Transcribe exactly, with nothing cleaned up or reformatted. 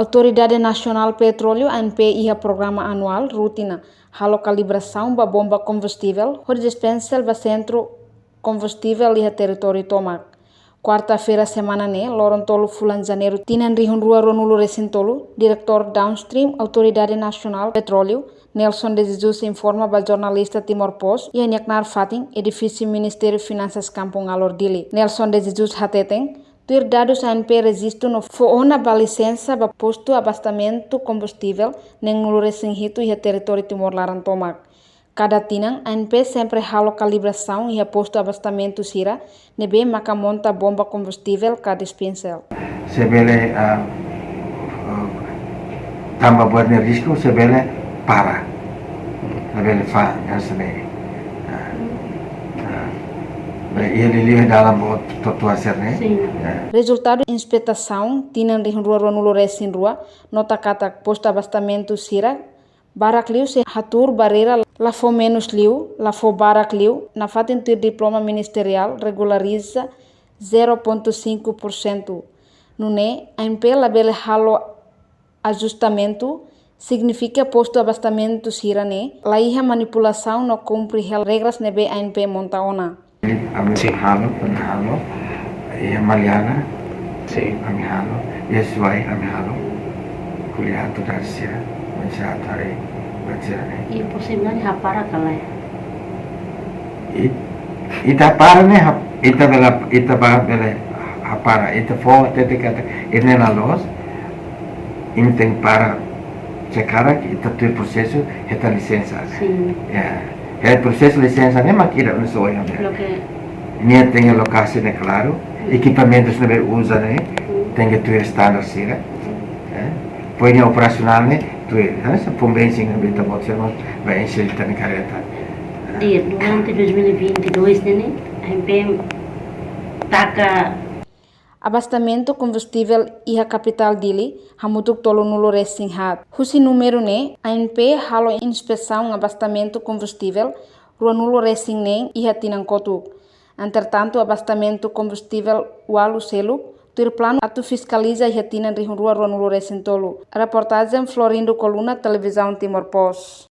Autoridade Nasionál Petróleu, A N P, iha programa anuál rutina halo kalibrasaun ba bomba kombustivel hodi dispensa ba sentru kombustivel iha territóriu tomak. Kuarta-feira semana ne'e, loron tolu fulan Janeiru tinan rihun rua ruanulu resin tolu, Diretór Downstream Autoridade Nasionál Petróleu, Nelson de Jesus, informa ba jornalista Timor Post iha nia knaar fatin, edifísiu Ministériu Finansas Kampung Alor, Dili. Nelson de Jesus hateten, tuir dadus A N P rejistu no fó ona ba lisensa ba postu abastamentu kombustivel neenulu resin hitu iha territóriu Timor laran tomak. Kada tinan, A N P sempre halo kalibrasaun iha postu abastamentu sira ne'ebé maka monta bomba kombustivel ka dispensa. Se bele, ah, ah, tanba buat ne'e risku, se bele para. Labele fa'an hanesan ne'e. Ah, ah. Bele, iha liuliu dalan boot to'o tuan sira-ne'e. Sin. Ah. Rezultadu inspetasaun tinan rihun rua ruanulu resin rua nota katak postu abastamentu sira barak liu sei hatuur barreira la fó menus liu, la fó barak liu, nafatin tuir diploma ministeriál regulariza zero ponto cinco por cento. Nune'e, A N P labele halo ajustamentu, signifika postu abastamentu sira-ne'e la iha manipulasaun no kumpre hela regras ne'ebé A N P monta ona. Ami, sin, halo, ami halo. Iha Maliana. Sin. Ami halo. Iha Suai, ami halo. Ko'alia atu dari sira, mensa atu hari buat sira-ne'e. Iha posibilidade hapara ka lae? I, ita hapara ne'e, hap-, ita bele, ita ba bele hapara, ita fó hatete katak ida-ne'e la loos, imi tenke para. Se karik ita tuir prosesu hetan lisensa. Sin. Ya. Hetan prosesu lisensa ne'e mak ida oinsá ohin ne'e. Loke. Nia tenke lokasi ne'e klaru, ekipamentus ne'ebé uza ne'e, hmm, tenke tuir standar sira. Hmm. Eh? Depois nia operasionál ne'e tuir, hanesan pom bensin ne'ebé ita-boot sira mós bá enxe ita-nia karreta. Di, durante dois mil e vinte e dois ne'e, A N P taka abastamentu kombustivel iha kapitál Dili hamutuk tolunulu resin haat. Husi númeru ne'e, A N P halo inspesaun abastamentu kombustivel ruanulu resin neen iha tinan kotuk. Entretantu, abastamentu kombustivel ualu seluk tuir planu atu fiskaliza iha tinan rihun rua ruanulu resin tolu. Reportajen Florindo Coluna, Televizaun Timor Post.